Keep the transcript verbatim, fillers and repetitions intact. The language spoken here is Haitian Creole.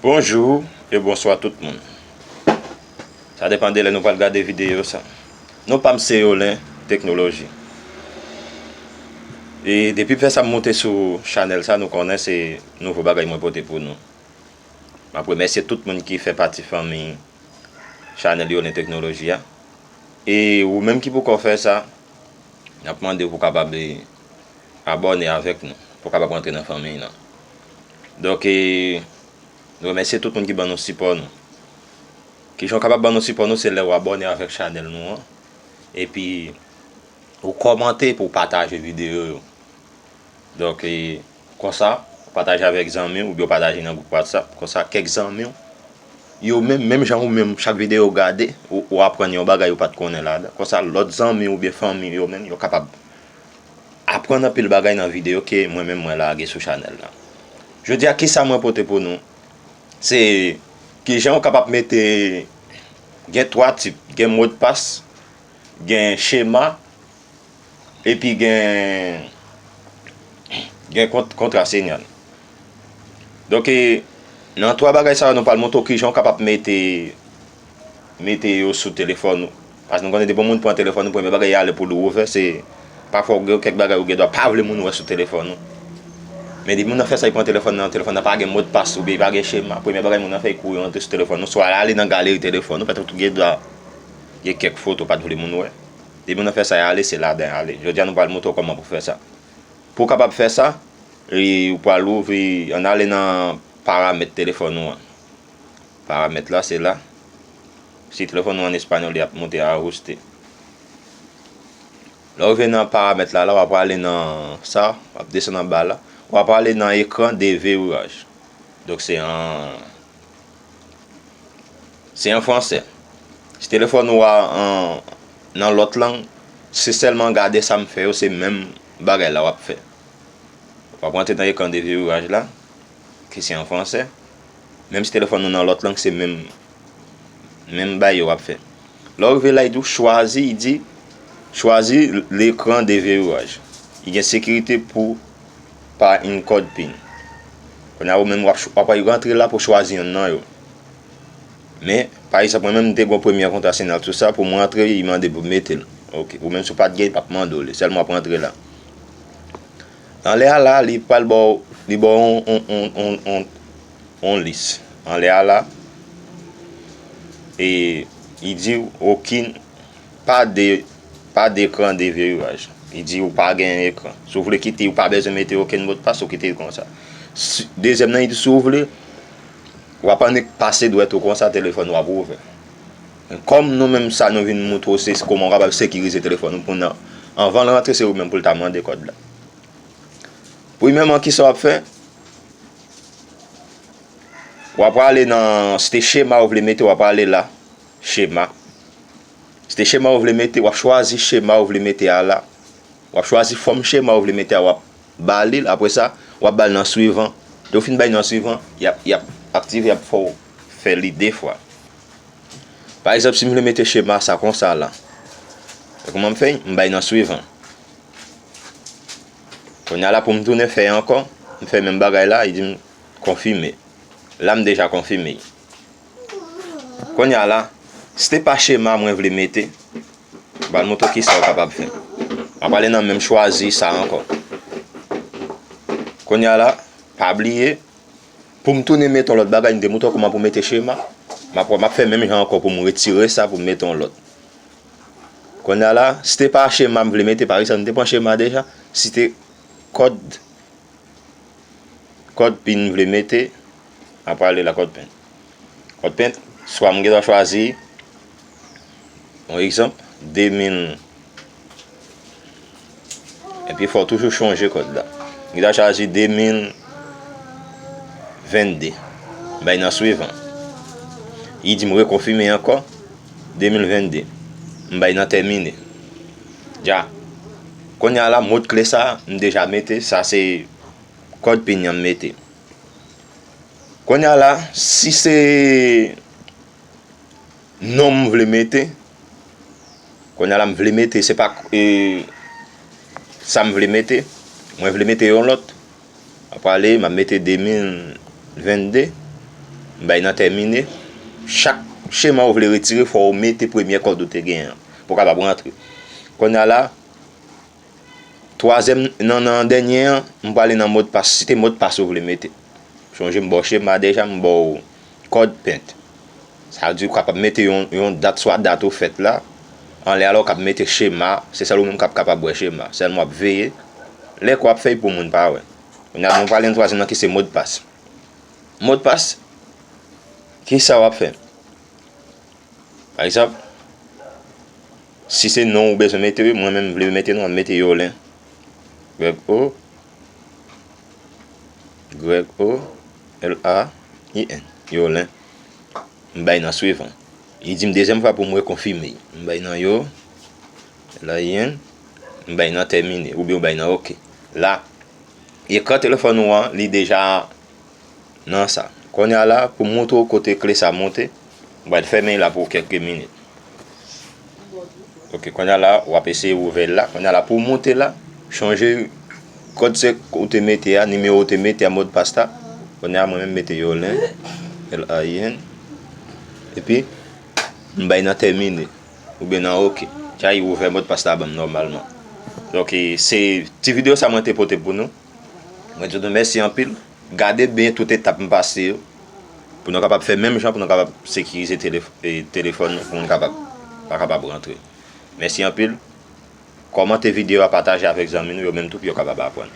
Bonjou e bonswa tout moun. Sa depann de lè nou pral gade videyo sa. Non pa m se Yolen Teknoloji. E depi m fè sa m moute sou chanèl sa, nou konnen se nouvo bagay mwen pote pou nou. M ap remèsye tout moun ki fè pati fanmi chanèl Yolen Teknoloji a. E ou menm ki poko fè sa, n ap mande w pou w kapab, e, abòne avèk nou, pou w kapab rantre nan fanmi nan. Donk, e, nou remèsye tout moun ki ban nou sipò nou. Kijan w kapab ban nou sipò nou, se lè w abòne avèk chanèl nou an, epi ou kòmante pou w pataje videyo yo. Donk, e, konsa, pataje avèk zanmi w, oubyen w pataje nan gwoup WhatsApp. Konsa, kèk zanmi w, yo menm, menm jan ou menm, chak videyo w gade, ou, ou aprann yon bagay ou pa t konnen ladan. Konsa, lòt zanmi w oubyen fanmi w yo menm, yo kapab aprann anpil bagay nan videyo ke mwen menm mwen lage sou chanèl la. Jodi a, kisa mwen pote pou nou? Se kijan w kapab mete, gen twa tip, gen modpas, gen chema, epi gen, gen kont-, kontra sinyal. Donk, e, nan twa bagay sa yo, nou pral montre w kijan w kapab mete, mete yo sou telefòn ou. Paske nou konnen depi yon moun pran telefòn ou, premye bagay y ale pou li ouvè, se pafwa ou gen kèk bagay ou gen dwa pa vle moun wè sou telefòn ou. Men depi moun nan fè sa, li pran telefòn nan, telefòn nan pa gen modpas oubyen li pa gen chema, premye bagay moun nan fè, li kouri rantre sou telefòn ou, swa l ale nan galeri telefòn ou, petèt ou gen dwa gen kèk foto ou pa t vle moun wè. Depi moun nan fè sa, y ale, se ladan y ale. Jodi a, nou pral montre w kòman pou fè sa. Pou w kapab fè sa, e, ou pral ouvri, ann ale nan paramèt telefòn ou an. Paramèt la, se la. Si telefòn ou an espanyòl, y ap monte ajuste. Lè w rive nan paramèt la, la, w ap prale nan sa, w ap desann anba la. W ap prale nan ekran deveriraj. Donk, se an, se an fransè. Si telefòn ou a an, nan lòt lang, se sèlman gade sa m fè yo, se menm bagay la w ap fè. W ap rantre nan ekran deveriraj la, ki se an fransè. Menm si telefòn ou nan lòt lang, se menm, menm bagay yo w ap fè. Lè w rive la, li di w chwazi, li di, chwazi l'écran de verrouillage. Li gen sekirite pou pa encode pin. Kounye a, ou menm w ap, w ap rantre la pou chwazi yonn nan yo. Men, pa egzanp, mwen menm, m te gen yon premye kontra sinyal sou sa, pou m rantre, li mande pou m mete l. Ok, ou menm, si w pa t gen, li p ap mande w li. Sèlman w ap rantre la. Anlè a la, li pral ba w, li ba w on, on, on, on, on, on lis. Anlè a la, e li di w, okenn, pa de, pa d'écran de verrouillage. Li di w pa gen ekran. Si w vle kite, ou pa bezwen mete okenn modpas, ou kite l konsa. Si, dezyèm nan, li di, si w vle, w ap annik pase dwèt ou konsa, telefòn ou ap ouvè. Men kòm nou menm sa nou vin montre w se kòman w kapab sekirize telefòn ou pou nan, anvan l rantre se ou menm pou l ta mande kòd la. Premyèman, kisa w ap fè? W ap prale nan, si te chema ou vle mete, w ap prale la, chema. Si te chema ou vle mete, w ap chwazi chema ou vle mete a la. W ap chwazi fòm chema ou vle mete a, w ap ba li l, apre sa, w ap ba l nan swivan. Lè w fin ba l nan swivan, y ap, y ap aktive, y ap fè w fè li de fwa. Pa egzanp, si m vle mete chema sa konsa la, kòman m fè? M ba l nan swivan. Kounye a la, pou m tounen fè ankò, m fè menm bagay la, li di m konfime. La, m deja konfime. Kounye a la, si te pa chema mwen vle mete, m pral montre w kisa w kapab fè. M ap ale nan menm chwazi sa ankò. Kounye a la, pa bliye, pou m tounen mete yon lòt bagay, m te montre w kòman pou mete chema. M ap, m ap fè menm jan ankò pou m retire sa, pou m mete yon lòt. Kounye a la, si te pa chema m vle mete, pa egzanp, m te pran chema deja, si te kòd, kòd pin m vle mete, m ap prale la kòd pin. Kòd pin, swa m gen dwa chwazi, yon egzanp, de mil, epi fò w toujou chonje kòd la. M gen dwa chwazi de mil vennde. M bay nan swivan. Li di m rekonfime ankò, de mil vennde. M bay nan tèmine. Dja. Kounye a la, modkle sa, m deja mete, sa se kòd pin nan m mete. Kounye a la, si se non m vle mete, kounye a la, m vle mete, se pa, e, sa m vle mete, mwen vle mete yon lòt. M ap prale, m ap mete de mil vennde. M bay nan tèmine. Chak chema ou vle retire, fò ou mete premyè kòd ou te genyen an pou w kapab rantre. Kounye a la, twazyèm, nan, nan dènye an, m prale nan modpas. Si te modpas ou vle mete. Sonje m ba w chema deja, m ba w kòd pent. Sa vle di ou kapab mete yon, yon dat, swa dat ou fèt la, anlè a la ou kab mete chema, se sèl ou menm k ap kapab wè chema. Sèlman w ap veye. Lè ke w ap fè l pou moun pa wè. Kounye a nou prale nan twazyèm nan ki se modpas. Modpas, ki sa w ap fè? Pa egzanp, si se non ou bezwen mete, wi, mwen menm m vle mete non, m ap mete Yolen. Grèg O, Grèg O, L A I N, Yolen. M bay nan swivan. Li di m dezyèm fwa pou m rekonfime. M bay nan yo, L A I N, m bay nan tèmine, oubyen w bay nan oke. La, ekran telefòn ou an, li deja nan sa. Kounye a la, pou m montre w kote kle sa monte, m pral fèmen la pou kèk minit. Ok, kounye a la, w ap eseye ouvè l la. Kounye a la, pou w monte la, chanje kòd se ou te mete a, nimewo ou te mete a, modpas la. Kounye a, mwen menm mete Yolen, L A I N. Epi, m bay nan tèmine, oubyen nan oke. Sa y ouvè modpas la ban m nòmalman. Donk, e, se ti videyo sa mwen te pote pou nou. Mwen di nou mèsi anpil. Gade byen tout etap m pase yo. Pou nou kapab fè menm jan, pou nou kapab sekirize telef-, e, telefòn nou, pou moun kapab, pa kapab rantre. Mèsi anpil. Kòmante videyo a, pataje avèk zanmi nou, yo menm tou, pou yo kapab aprann.